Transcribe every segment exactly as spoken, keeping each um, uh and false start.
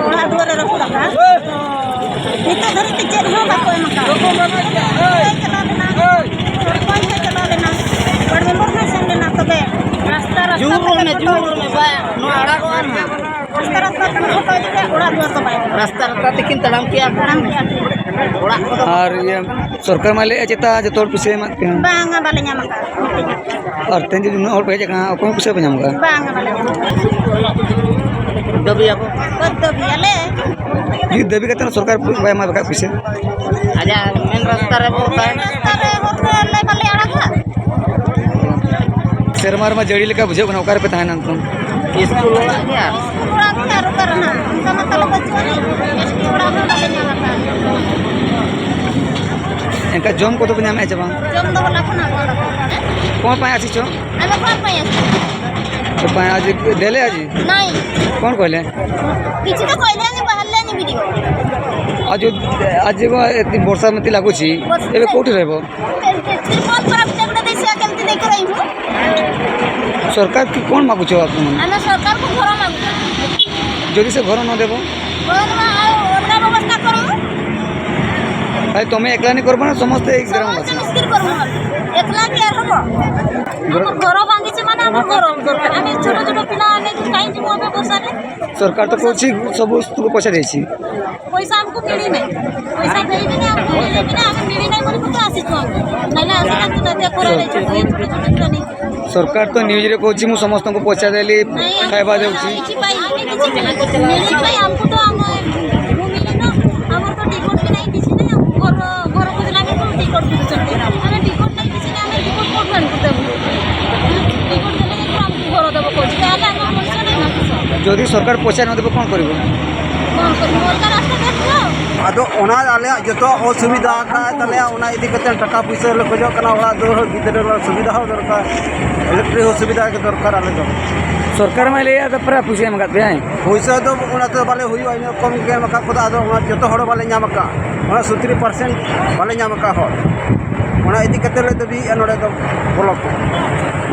ᱚᱲᱟᱜ ᱫᱩᱣᱟᱹᱨ ᱮ ᱨᱟᱹᱯᱩᱫ ᱟᱠᱟᱫᱼᱟ᱾ ᱱᱤᱛᱚᱜ ᱫᱷᱟᱹᱨᱤᱡ ᱛᱮ ᱪᱮᱫ ᱦᱚᱸ ᱵᱟᱠᱚ ᱮᱢ ᱟᱠᱟᱫᱼᱟ᱾ ᱦᱚᱸᱭ ᱪᱟᱞᱟᱣ ᱞᱮᱱᱟ, ᱥᱚᱨᱯᱚᱧᱪ ᱦᱚᱸᱭ ᱪᱟᱞᱟᱣ ᱞᱮᱱᱟ, ᱣᱟᱨᱰ ᱢᱮᱢᱵᱟᱨ ᱦᱚᱸᱭ ᱥᱮᱱ ᱞᱮᱱᱟ, ᱛᱚᱵᱮ ᱨᱟᱥᱛᱟ, ᱨᱟᱥᱛᱟ ᱡᱳᱨ ᱨᱚᱲ ᱢᱮ, ᱡᱳᱨ ᱨᱚᱲ ᱢᱮ, ᱵᱟᱭ, ᱱᱚᱣᱟ ᱟᱲᱟᱜᱚᱜᱼᱟ ᱱᱟᱦᱟᱜ᱾ ᱨᱟᱥᱛᱟ, ᱨᱟᱥᱛᱟ ᱛᱮᱢ ᱯᱷᱳᱴᱳ ᱤᱫᱤ ᱠᱮᱫ, ᱚᱲᱟᱜ ᱫᱩᱣᱟᱹᱨ ᱫᱚ ᱵᱟᱭ ᱮᱢ ᱟᱠᱟᱫᱼᱟ᱾ ᱨᱟᱥᱛᱟ, ᱨᱟᱥᱛᱟ ᱛᱮᱠᱤᱱ ᱛᱟᱲᱟᱢ ᱠᱮᱜᱼᱟ᱾ ᱛᱟᱲᱟᱢ ᱠᱮᱜᱼᱟ ᱠᱤᱱ᱾ ᱚᱲᱟᱜ ᱠᱚᱫᱚ ᱟᱨ ᱤᱭᱟᱹ, ᱥᱚᱨᱠᱟᱨ ᱢᱟ ᱞᱟᱹᱭᱮᱫᱼᱟ ᱪᱮᱛᱟ ᱡᱚᱛᱚ ᱦᱚᱲ ᱯᱩᱭᱥᱟᱹᱭ ᱮᱢᱟᱫ ᱯᱮᱭᱟ᱾ ᱵᱟᱝᱟ, ᱵᱟᱞᱮ ᱧᱟᱢ ᱟᱠᱟᱫᱼᱟ, ᱢᱤᱫᱴᱤᱡ ᱦᱚᱸ᱾ ᱟᱨ ᱛᱮᱦᱮᱧ ᱡᱩᱫᱤ ᱩᱱᱟᱹᱜ ᱦᱚᱲ ᱯᱮ ᱦᱮᱡ ᱟᱠᱟᱱᱟ, ᱚᱠᱚᱭ ᱦᱚᱸ ᱯᱩᱭᱥᱟᱹ ᱵᱟᱭ ᱧᱟᱢ ᱟᱠᱟᱫᱼᱟ᱾ ᱵᱟᱝᱟ, ᱵᱟᱞᱮ ᱧᱟᱢ ᱟᱠᱟᱫᱼᱟ᱾ ᱫᱟᱹᱵᱤᱭᱟᱵᱚ᱾ ᱵᱟᱹᱫᱽ ᱫᱟᱹᱵᱤᱭᱟᱞᱮ᱾ ᱡᱩᱫᱤ ᱫᱟᱹᱵᱤ ᱠᱟᱛᱮ ᱦᱚᱸ ᱥᱚᱨᱠᱟᱨ ᱵᱟᱭ ᱮᱢᱟ ᱯᱮ ᱠᱷᱟᱡ ᱯᱩᱭᱥᱟᱹ? ᱟᱡᱟᱜ ᱢᱮᱱ ᱨᱟᱥᱛᱟ ᱨᱮᱵᱚ ᱛᱟᱦᱮᱱᱟ᱾ ᱨᱟᱥᱛᱟ ᱨᱮ ᱦᱚᱨ ᱨᱮ ᱟᱞᱮ ᱵᱟᱞᱮ ᱟᱲᱟᱜᱟ᱾ ᱥᱮᱨᱢᱟ ᱨᱮᱢᱟ ᱡᱟᱹᱲᱤ ᱞᱮᱠᱟ ᱵᱩᱡᱷᱟᱹᱜ ᱠᱟᱱᱟ, ᱚᱠᱟ ᱨᱮᱯᱮ ᱛᱟᱦᱮᱱᱟ ᱱᱤᱛᱚᱝ? ᱤᱥᱠᱩᱞ ᱚᱲᱟᱜ ᱜᱮ ᱟᱨ ᱤᱥᱠᱩᱞ ᱚᱲᱟᱜ ᱜᱮ ᱟᱨ ᱚᱠᱟ ᱨᱮ ᱱᱟᱦᱟᱜ? ᱚᱱᱠᱟ ᱢᱟ ᱛᱟᱞᱮ ᱵᱟᱹᱪᱩᱜ ᱟᱹᱱᱤᱡ᱾ ᱮᱥ ᱴᱤ ᱚᱲᱟᱜ ᱦᱚᱸ ᱵᱟᱞᱮ ᱧᱟᱢ ᱟᱠᱟᱫ᱾ ᱮᱱᱠᱷᱟᱱ ᱡᱚᱢ ᱠᱚᱫᱚ ᱯᱮ ᱧᱟᱢᱮᱫᱼᱟ ᱪᱮ ᱵᱟᱝ? ଜମି ଦେବ ଲାଖ ନା କ'ଣ? କ'ଣ ପାଇଁ ଆସିଛ? ଆମେ କ'ଣ ପାଇଁ ଆସିଛୁ? କ'ଣ ପାଇଁ ଆଜି ଦେଲେ ଆଜି? ନାଇଁ। କ'ଣ କହିଲେ? କିଛି ତ କହିଲେନି, ବାହାରିଲେନି ବି ଟିକେ। ଆଉ ଯେଉଁ ଆଜି କ'ଣ ଏତେ ବର୍ଷା ଏମିତି ଲାଗୁଛି, ବର୍ଷା ଏବେ କେଉଁଠି ରହିବ? ତିରପଲ ପରା ଗୋଟେ ଦେଇ, ସେ କେମିତି ଦେଇକି ରହିବୁ? ସରକାର କି କ'ଣ ମାଗୁଛ ଆପଣମାନେ? ଆମେ ସରକାରକୁ ଘର ମାଗୁଛୁ। ଯଦି ସେ ଘର ନ ଦେବ? ଘର ଦେବା, ଆଉ ଅଲଗା ବ୍ୟବସ୍ଥା କରିବୁ। ଭାଇ, ତମେ ଏକଲା ନି କରିବ ନା ସମସ୍ତେ ଏଇ ଗ୍ରାମବାସୀ? ସମସ୍ତେ ମିଶିକିରି କରିବୁ। ଏକଲା କି ଆଉ ହବ? ଆମର ଘର ଭାଙ୍ଗିଛି ମାନେ ଆମର ଘର ଦରକାର। ଆମେ ଛୋଟ ଛୋଟ ପିଲା, ଆମେ କାହିଁ ଯିବୁ ଏବେ ବର୍ଷାରେ? ସରକାର ତ କହୁଛି ସବୁ ସ୍କୁଲକୁ ପଇସା ଦେଇଛି। ପଇସା ଆମକୁ ମିଳିନାହିଁ। ପଇସା ଦେଇବିନି, ଆମକୁ ମିଳିବିନି, ଆମେ ମିଳିନାହିଁ ବୋଲି ତ ଆସିଛୁ ଆମେ। ନହେଲେ ଆସିଥାନ୍ତୁ ନା, ଏତେ ଖରାରେ ଛୋଟ ଛୋଟ ଛୁଆ ନେଇକି। ସରକାର ତ ନ୍ୟୁଜ୍ରେ କହୁଛି, "ମୁଁ ସମସ୍ତଙ୍କୁ ପଇସା ଦେଲି, ନାଇଁ, ଖାଇବା ଦେଉଛି।" କିଛି ପାଇଁ, କିଛି ପାଇଁ, ମିଳିଛି ପାଇଁ ଆମକୁ ତ ଆମ ଭୂମି ନ, ଆମର ତ ଟିକଟ ବି ନାହିଁ, କିଛି ନାହିଁ। ଆମକୁ ଘର, ଘର ଖୋଜିଲେ ଆମେ କ'ଣ ଟିକଟ ଖୋଜୁଛନ୍ତି? ଆମେ ଟିକଟ ନାହିଁ, କିଛି ନାହିଁ, ଆମେ ଟିକଟ କୋଉଠୁ ଆଣିବୁ ଦେବୁ? ଟିକଟ ଦେଲେ ଯାଇକି ଆମକୁ ଘର ଦେବ କହୁଛି, ତାହେଲେ ଆମର ମଣିଷ ନାହିଁ ନା କିସ? ଯଦି ସରକାର ପଇସା ନ ଦେବ, କ'ଣ କରିବ? କ'ଣ କରିବୁ? ଅଲଗା ରାସ୍ତା ଦେଖିବ। ᱟᱫᱚ ᱚᱱᱟ ᱟᱞᱮᱭᱟᱜ ᱡᱚᱛᱚ ᱚᱥᱩᱵᱤᱫᱷᱟ ᱟᱠᱟᱫ ᱛᱟᱞᱮᱭᱟ, ᱚᱱᱟ ᱤᱫᱤ ᱠᱟᱛᱮ ᱴᱟᱠᱟ ᱯᱩᱭᱥᱟᱹ ᱞᱮ ᱠᱷᱚᱡᱚᱜ ᱠᱟᱱᱟ, ᱚᱲᱟᱜ ᱫᱩᱣᱟᱹᱨ, ᱜᱤᱫᱽᱨᱟᱹ ᱨᱮᱱᱟᱜ ᱥᱩᱵᱤᱫᱷᱟ ᱦᱚᱸ ᱫᱚᱨᱠᱟᱨ, ᱤᱞᱮᱠᱴᱨᱤᱠ ᱦᱚᱸ ᱥᱩᱵᱤᱫᱷᱟ ᱜᱮ ᱫᱚᱨᱠᱟᱨ ᱟᱞᱮ ᱫᱚ᱾ ᱥᱚᱨᱠᱟᱨ ᱢᱟᱭ ᱞᱟᱹᱭᱮᱫᱼᱟ ᱛᱚ ᱯᱩᱨᱟᱹ ᱯᱩᱭᱥᱟᱹ ᱮᱢ ᱟᱠᱟᱫ ᱯᱮᱭᱟᱭ᱾ ᱯᱩᱭᱥᱟᱹ ᱫᱚ ᱚᱱᱟ ᱛᱮᱫᱚ ᱵᱟᱞᱮ ᱦᱩᱭᱩᱜᱼᱟ, ᱤᱱᱟᱹ ᱠᱚᱢ ᱜᱮ ᱮᱢ ᱟᱠᱟᱫ ᱠᱚᱫᱚ, ᱟᱫᱚ ᱚᱱᱟ ᱡᱚᱛᱚ ᱦᱚᱲ ᱵᱟᱞᱮ ᱧᱟᱢ ᱟᱠᱟᱫ, ᱚᱱᱟ ᱥᱚᱛᱨᱤ ᱯᱟᱨᱥᱮᱱᱴ ᱵᱟᱞᱮ ᱧᱟᱢ ᱟᱠᱟᱫ ᱦᱚᱲ᱾ ᱚᱱᱟ ᱤᱫᱤ ᱠᱟᱛᱮ ᱞᱮ ᱫᱟᱹᱵᱤᱭᱮᱫᱼᱟ ᱱᱚᱰᱮ ᱫᱚ ᱵᱞᱚᱠ ᱠᱚ᱾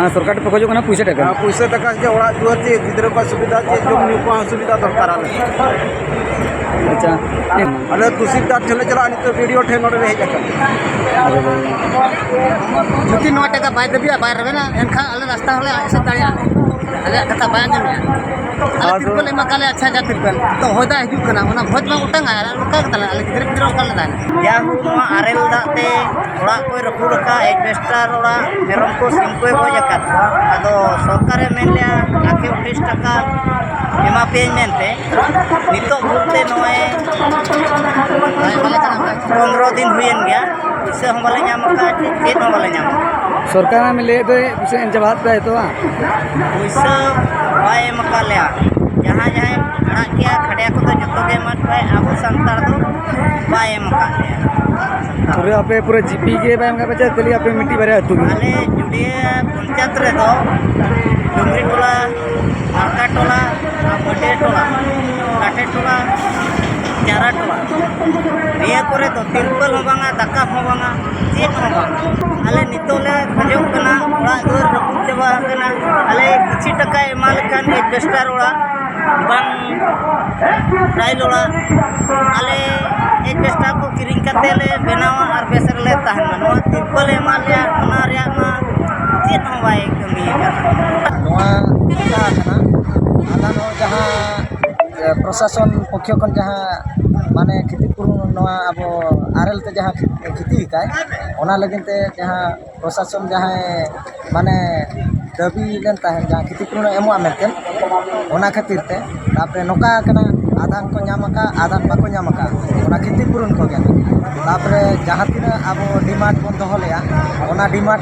ᱟᱨ ᱥᱚᱨᱠᱟᱨ ᱴᱷᱮᱱ ᱯᱮ ᱠᱷᱚᱡᱚᱜ ᱠᱟᱱᱟ ᱯᱩᱭᱥᱟᱹ ᱴᱟᱠᱟ? ᱟᱨ ᱯᱩᱭᱥᱟᱹ ᱴᱟᱠᱟ ᱪᱮ ᱚᱲᱟᱜ ᱫᱩᱣᱟᱹᱨ ᱪᱮ ᱜᱤᱫᱽᱨᱟᱹ ᱠᱚᱣᱟᱜ ᱥᱩᱵᱤᱫᱷᱟ ᱪᱮ ᱡᱚᱢ ᱧᱩ ᱠᱚᱣᱟᱜ ᱥᱩᱵᱤᱫᱷᱟ ᱫᱚᱨᱠᱟᱨ ᱟᱞᱮ᱾ ᱟᱪᱪᱷᱟ᱾ ᱟᱞᱮ ᱛᱩᱥᱤᱞᱫᱟᱨ ᱴᱷᱮᱱ ᱞᱮ ᱪᱟᱞᱟᱜᱼᱟ, ᱱᱤᱛᱚᱜ ᱵᱤ ᱰᱤ ᱳ ᱴᱷᱮᱱ ᱱᱚᱰᱮ ᱞᱮ ᱦᱮᱡ ᱟᱠᱟᱱᱟ᱾ ᱟᱪᱪᱷᱟ, ᱟᱪᱪᱷᱟ᱾ ᱡᱩᱫᱤ ᱱᱚᱣᱟ ᱴᱟᱠᱟ ᱵᱟᱭ ᱫᱟᱹᱵᱤᱭᱟ, ᱵᱟᱭ ᱨᱮᱵᱮᱱᱟ, ᱮᱱᱠᱷᱟᱱ ᱟᱞᱮ ᱨᱟᱥᱛᱟ ᱦᱚᱸᱞᱮ ᱮᱥᱮᱫ ᱫᱟᱲᱮᱭᱟᱜᱼᱟ᱾ ᱟᱞᱮᱭᱟᱜ ᱠᱟᱛᱷᱟ ᱵᱟᱭ ᱟᱸᱡᱚᱢᱮᱜᱼᱟ᱾ ᱟᱞᱮ ᱟᱫᱚ ᱛᱤᱨᱯᱚᱞ ᱮᱢ ᱟᱠᱟᱫ ᱞᱮᱭᱟ, ᱟᱪᱪᱷᱟ, ᱡᱟ ᱛᱤᱨᱯᱚᱞ᱾ ᱛᱚ, ᱦᱚᱭ ᱫᱟᱜ ᱦᱤᱡᱩᱜ ᱠᱟᱱᱟ, ᱚᱱᱟ ᱵᱷᱚᱡᱽ ᱵᱟᱝ ᱚᱴᱟᱝᱟ, ᱟᱨ ᱚᱱᱠᱟ ᱜᱮ ᱛᱟᱞᱮ, ᱟᱞᱮ ᱜᱤᱫᱽᱨᱟᱹ ᱯᱤᱫᱽᱨᱟᱹ ᱚᱱᱠᱟ ᱞᱮ ᱛᱟᱦᱮᱱᱟ᱾ ᱡᱟ ᱦᱩᱲᱩ ᱱᱚᱣᱟ ᱟᱨᱮᱞ ᱫᱟᱜ ᱛᱮ ᱚᱲᱟᱜ ᱠᱚᱭ ᱨᱟᱹᱯᱩᱫ ᱟᱠᱟᱫ, ᱮᱥᱵᱮᱥᱴᱟᱨ ᱚᱲᱟᱜ, ᱢᱮᱨᱚᱢ ᱠᱚ, ᱥᱤᱢ ᱠᱚᱭ ᱜᱚᱡ ᱟᱠᱟᱫ ᱠᱚᱣᱟ᱾ ᱟᱫᱚ ᱥᱚᱨᱠᱟᱨᱮ ᱢᱮᱱ ᱞᱮᱜᱼᱟ, ᱞᱟᱠᱷᱮ ᱩᱱᱤᱥ ᱴᱟᱠᱟ ᱮᱢᱟ ᱯᱮᱭᱟᱹᱧ ᱢᱮᱱᱛᱮ᱾ ᱱᱤᱛᱚᱜ ᱵᱷᱳᱨ ᱛᱮ ᱱᱚᱜᱼᱚᱭ ᱯᱚᱱᱨᱚ ᱫᱤᱱ ᱦᱩᱭᱮᱱ ᱜᱮᱭᱟ, ᱯᱩᱭᱥᱟᱹ ᱦᱚᱸ ᱵᱟᱞᱮ ᱧᱟᱢ ᱟᱠᱟᱫᱼᱟ, ᱪᱮᱫ ᱦᱚᱸ ᱵᱟᱞᱮ ᱧᱟᱢ ᱟᱠᱟᱫᱼᱟ᱾ ᱥᱚᱨᱠᱟᱨ ᱢᱟ ᱞᱟᱹᱭᱮᱫ ᱫᱚᱭ ᱯᱩᱭᱥᱟᱹ ᱮᱢ ᱪᱟᱵᱟ ᱟᱫ ᱯᱮᱭᱟᱭ ᱛᱚ ᱵᱟᱝ? ᱯᱩᱭᱥᱟᱹ ᱵᱟᱭ ᱮᱢ ᱟᱠᱟᱫ ᱞᱮᱭᱟ᱾ ᱡᱟᱦᱟᱸᱭ ᱡᱟᱦᱟᱸᱭ ᱟᱲᱟᱜ ᱠᱮᱜᱼᱟ, ᱠᱷᱟᱰᱭᱟ ᱠᱚᱫᱚ ᱡᱚᱛᱚ ᱜᱮ ᱮᱢᱟᱫ ᱠᱚᱣᱟᱭ, ᱟᱵᱚ ᱥᱟᱱᱛᱟᱲ ᱫᱚ ᱵᱟᱭ ᱮᱢ ᱟᱠᱟᱫ ᱞᱮᱭᱟ᱾ ᱯᱩᱨᱟᱹ ᱟᱯᱮ ᱯᱩᱨᱟᱹ ᱡᱤᱯᱤ ᱜᱮ ᱵᱟᱭ ᱮᱢ ᱟᱠᱟᱫ ᱯᱮᱭᱟ ᱪᱮ ᱠᱷᱟᱹᱞᱤ ᱟᱯᱮ ᱢᱤᱫᱴᱤᱡ ᱵᱟᱨᱭᱟ ᱟᱹᱛᱩ ᱜᱮ? ᱟᱞᱮ ᱡᱩᱰᱤᱭᱟᱹ ᱯᱚᱧᱪᱟᱭᱮᱛ ᱨᱮᱫᱚ ᱰᱩᱝᱨᱤ ᱴᱚᱞᱟ, ᱢᱟᱨᱠᱟ ᱴᱚᱞᱟ, ᱟᱨ ᱢᱟᱹᱰᱤᱭᱟᱹ ᱴᱚᱞᱟ, ᱠᱟᱴᱷᱮ ᱴᱚᱞᱟ, ᱪᱟᱨᱟ ᱴᱚᱞᱟ, ᱱᱤᱭᱟᱹ ᱠᱚᱨᱮ ᱫᱚ ᱛᱤᱨᱯᱚᱞ ᱦᱚᱸ ᱵᱟᱝᱟ, ᱫᱟᱠᱟ ᱦᱚᱸ ᱵᱟᱝᱟ, ᱪᱮᱫ ᱦᱚᱸ ᱵᱟᱝᱟ᱾ ᱟᱞᱮ ᱱᱤᱛᱚᱜ ᱞᱮ ᱠᱷᱚᱡᱚᱜ ᱠᱟᱱᱟ, ᱚᱲᱟᱜ ᱫᱩᱣᱟᱹᱨ ᱨᱟᱹᱯᱩᱫ ᱪᱟᱵᱟ ᱟᱠᱟᱱᱟ᱾ ᱟᱞᱮ ᱠᱤᱪᱷᱩ ᱴᱟᱠᱟᱭ ᱮᱢᱟ ᱞᱮᱠᱷᱟᱱ ᱮᱥᱵᱮᱥᱴᱟᱨ ᱚᱲᱟᱜ ᱵᱟᱝ ᱴᱟᱭᱤᱞ ᱚᱲᱟᱜ, ᱟᱞᱮ ᱮᱥᱵᱮᱥᱴᱟᱨ ᱠᱚ ᱠᱤᱨᱤᱧ ᱠᱟᱛᱮ ᱞᱮ ᱵᱮᱱᱟᱣᱟ ᱟᱨ ᱵᱮᱥ ᱨᱮᱞᱮ ᱛᱟᱦᱮᱱᱟ᱾ ᱱᱚᱣᱟ ᱛᱤᱨᱯᱚᱞᱮ ᱮᱢᱟᱫ ᱞᱮᱭᱟ, ᱚᱱᱟ ᱨᱮᱭᱟᱜ ᱢᱟ ᱪᱮᱫ ᱦᱚᱸ ᱵᱟᱭ ᱠᱟᱹᱢᱤ ᱟᱠᱟᱫᱟ᱾ ᱱᱚᱣᱟ ᱪᱮᱠᱟ ᱟᱠᱟᱱᱟ, ᱟᱫᱷᱟ ᱱᱚᱜᱼᱚᱭ ᱡᱟᱦᱟᱸ, ᱮ, ᱯᱨᱚᱥᱟᱥᱚᱱ ᱯᱚᱠᱠᱷᱚ ᱠᱷᱚᱱ ᱡᱟᱦᱟᱸ ᱢᱟᱱᱮ ᱠᱷᱤᱛᱤᱯᱩᱨᱚᱱ, ᱱᱚᱣᱟ ᱟᱵᱚ ᱟᱨᱮᱞ ᱛᱮ ᱡᱟᱦᱟᱸ ᱠᱷᱤᱛᱤ ᱟᱠᱟᱫ, ᱚᱱᱟ ᱞᱟᱹᱜᱤᱫ ᱛᱮ ᱡᱟᱦᱟᱸ ᱯᱨᱚᱥᱟᱥᱚᱱ ᱡᱟᱦᱟᱸᱭ ᱢᱟᱱᱮ ᱫᱟᱹᱵᱤ ᱞᱮᱱ ᱛᱟᱦᱮᱸᱫ, ᱡᱟᱦᱟᱸ ᱠᱷᱤᱛᱤᱯᱩᱨᱚᱱ ᱮᱢᱚᱜᱼᱟ ᱢᱮᱱᱛᱮ, ᱚᱱᱟ ᱠᱷᱟᱹᱛᱤᱨ ᱛᱮ᱾ ᱛᱟᱨᱯᱚᱨᱮ ᱱᱚᱝᱠᱟ ᱠᱟᱱᱟ, ᱟᱫᱷᱟᱱ ᱠᱚ ᱧᱟᱢ ᱟᱠᱟᱫ, ᱟᱫᱷᱟᱱ ᱵᱟᱠᱚ ᱧᱟᱢ ᱟᱠᱟᱫ, ᱚᱱᱟ ᱠᱷᱤᱛᱤᱯᱩᱨᱚᱱ ᱠᱚᱜᱮ᱾ ᱛᱟᱨᱯᱚᱨᱮ ᱡᱟᱦᱟᱸ ᱛᱤᱱᱟᱹᱜ ᱟᱵᱚ ᱰᱤᱢᱟᱱᱰ ᱵᱚᱱ ᱫᱚᱦᱚ ᱞᱮᱜᱼᱟ, ᱚᱱᱟ ᱰᱤᱢᱟᱱᱰ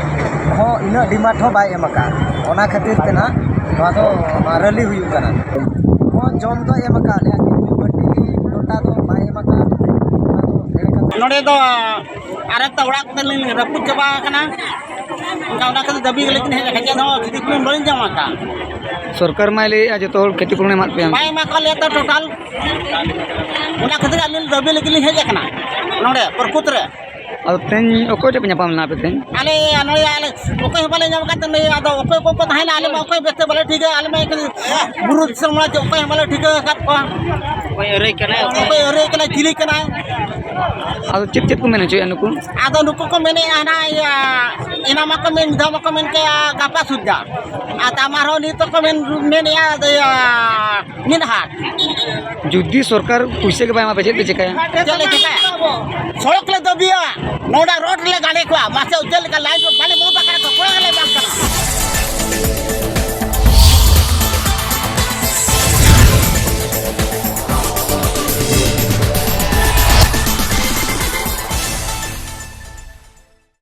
ᱦᱚᱸ, ᱤᱱᱟᱹᱜ ᱰᱤᱢᱟᱱᱰ ᱦᱚᱸ ᱵᱟᱭ ᱮᱢ ᱟᱠᱟᱫ᱾ ᱚᱱᱟ ᱠᱷᱟᱹᱛᱤᱨ ᱛᱮ ᱱᱟᱦᱟᱜ ᱱᱚᱣᱟ ᱫᱚ, ᱱᱚᱣᱟ ᱨᱮᱞᱤ ᱦᱩᱭᱩᱜ ᱠᱟᱱᱟ᱾ ᱦᱚᱸ, ᱡᱚᱢ ᱫᱚᱭ ᱮᱢ ᱟᱠᱟᱫ ᱞᱮᱭᱟ, ᱠᱤᱱᱛᱩ ᱵᱟᱹᱴᱤ ᱞᱚᱴᱟ ᱫᱚ ᱵᱟᱭ ᱮᱢ ᱟᱠᱟᱫ᱾ ᱚᱱᱟ ᱫᱚ ᱮᱲᱮ ᱠᱟᱛᱷᱟ᱾ ᱱᱚᱰᱮ ᱫᱚ ᱟᱨ ᱮᱠᱴᱟ ᱚᱲᱟᱜ ᱠᱚᱛᱮ ᱞᱤᱧ ᱨᱟᱹᱯᱩᱫ ᱪᱟᱵᱟ ᱟᱠᱟᱱᱟ᱾ ᱚᱱᱠᱟ, ᱚᱱᱟ ᱠᱷᱟᱹᱛᱤᱨ ᱫᱟᱹᱵᱤ ᱞᱟᱹᱜᱤᱫ ᱦᱮᱡ ᱟᱠᱟᱱᱟ, ᱪᱮᱫ ᱦᱚᱸ ᱠᱷᱚᱛᱤᱯᱩᱨᱚᱱ ᱵᱟᱹᱞᱤᱧ ᱧᱟᱢ ᱟᱠᱟᱫ᱾ ᱥᱚᱨᱠᱟᱨ ᱢᱟᱭ ᱞᱟᱹᱭᱮᱫᱼᱟ ᱡᱚᱛᱚ ᱦᱚᱲ ᱠᱷᱚᱛᱤᱯᱩᱨᱚᱱ ᱮᱢᱟᱫ ᱯᱮᱭᱟ᱾ ᱵᱟᱭ ᱮᱢᱟ ᱠᱟᱫ ᱞᱮᱭᱟ ᱛᱚ ᱴᱳᱴᱟᱞ᱾ ᱚᱱᱟ ᱠᱷᱟᱹᱛᱤᱨ ᱟᱹᱞᱤᱧ ᱫᱟᱹᱵᱤ ᱞᱟᱹᱜᱤᱫ ᱞᱤᱧ ᱦᱮᱡ ᱟᱠᱟᱱᱟ ᱱᱚᱰᱮ ᱯᱨᱚᱠᱩᱛ ᱨᱮ᱾ ᱟᱫᱚ ᱛᱮᱦᱮᱧ ᱚᱠᱚᱭ ᱴᱷᱮᱱ ᱯᱮ ᱧᱟᱯᱟᱢ ᱞᱮᱱᱟ ᱟᱯᱮ ᱛᱮᱦᱮᱧ? ᱟᱞᱮ ᱱᱚᱰᱮ ᱟᱞᱮ ᱚᱠᱚᱭ ᱦᱚᱸ ᱵᱟᱞᱮ ᱧᱟᱢ ᱟᱠᱟᱫ ᱛᱮ, ᱟᱫᱚ ᱚᱠᱚᱭ ᱠᱚᱠᱚ ᱛᱟᱦᱮᱱᱟ, ᱟᱞᱮ ᱢᱟ ᱚᱠᱚᱭ ᱵᱮᱥᱛᱮ ᱵᱟᱞᱮ ᱴᱷᱤᱠᱟᱹ, ᱟᱞᱮ ᱢᱟ ᱮᱠᱷᱟᱱ ᱵᱩᱨᱩ ᱫᱤᱥᱚᱢ ᱨᱮᱱᱟᱜ ᱪᱮᱫ ᱚᱠᱚᱭ ᱦᱚᱸ ᱵᱟᱞᱮ ᱴᱷᱤᱠᱟᱹ ᱟᱠᱟᱫ ᱠᱚᱣᱟ᱾ ᱚᱠᱚᱭ ᱟᱹᱨᱟᱹᱭ ᱠᱟᱱᱟᱭ, ᱚᱠᱚᱭ ᱚᱠᱚᱭ ᱟᱹᱨᱟᱹᱭ ᱠᱟᱱᱟᱭ, ᱪᱤᱞᱤ ᱠᱟᱱᱟᱭ? ᱟᱫᱚ ᱪᱮᱫ ᱪᱮᱫ ᱠᱚ ᱢᱮᱱ ᱦᱚᱪᱚᱭᱮᱫᱼᱟ ᱱᱩᱠᱩ? ᱟᱫᱚ ᱱᱩᱠᱩ ᱠᱚ ᱢᱮᱱᱮᱫᱼᱟ ᱦᱟᱱᱟ ᱤᱭᱟᱹ, ᱮᱱᱟ ᱢᱟᱠᱚ ᱢᱮᱱ, ᱢᱤᱫ ᱫᱷᱟᱣ ᱢᱟᱠᱚ ᱢᱮᱱ ᱠᱮᱜᱼᱟ ᱜᱟᱯᱟ ᱥᱩᱡᱟ, ᱟᱨ ᱛᱟᱢᱟᱨ ᱦᱚᱸ ᱱᱤᱛᱚᱜ ᱠᱚ ᱢᱮᱱ, ᱢᱮᱱᱮᱫᱼᱟ ᱟᱫᱚ ᱤᱭᱟᱹ, ᱢᱤᱫ ᱦᱟᱴ᱾ ᱡᱩᱫᱤ ᱥᱚᱨᱠᱟᱨ ᱯᱩᱭᱥᱟᱹ ᱜᱮ ᱵᱟᱭ ᱮᱢᱟ ᱯᱮ, ᱪᱮᱫ ᱯᱮ ᱪᱮᱠᱟᱭᱟ? ᱪᱮᱫ ᱞᱮ ᱪᱮᱠᱟᱭᱟ? ᱥᱚᱲᱚᱠ ᱞᱮ ᱫᱟᱹᱵᱤᱭᱟ, ᱱᱚᱰᱮ ᱨᱳᱰ ᱞᱮ ᱜᱟᱰᱮ ᱠᱚᱣᱟ, ᱢᱟᱥᱮ ᱪᱮᱫ ᱞᱮᱠᱟ ᱞᱟᱭᱤᱱ ᱠᱚ ᱵᱟᱞᱮ ᱵᱚᱱᱫ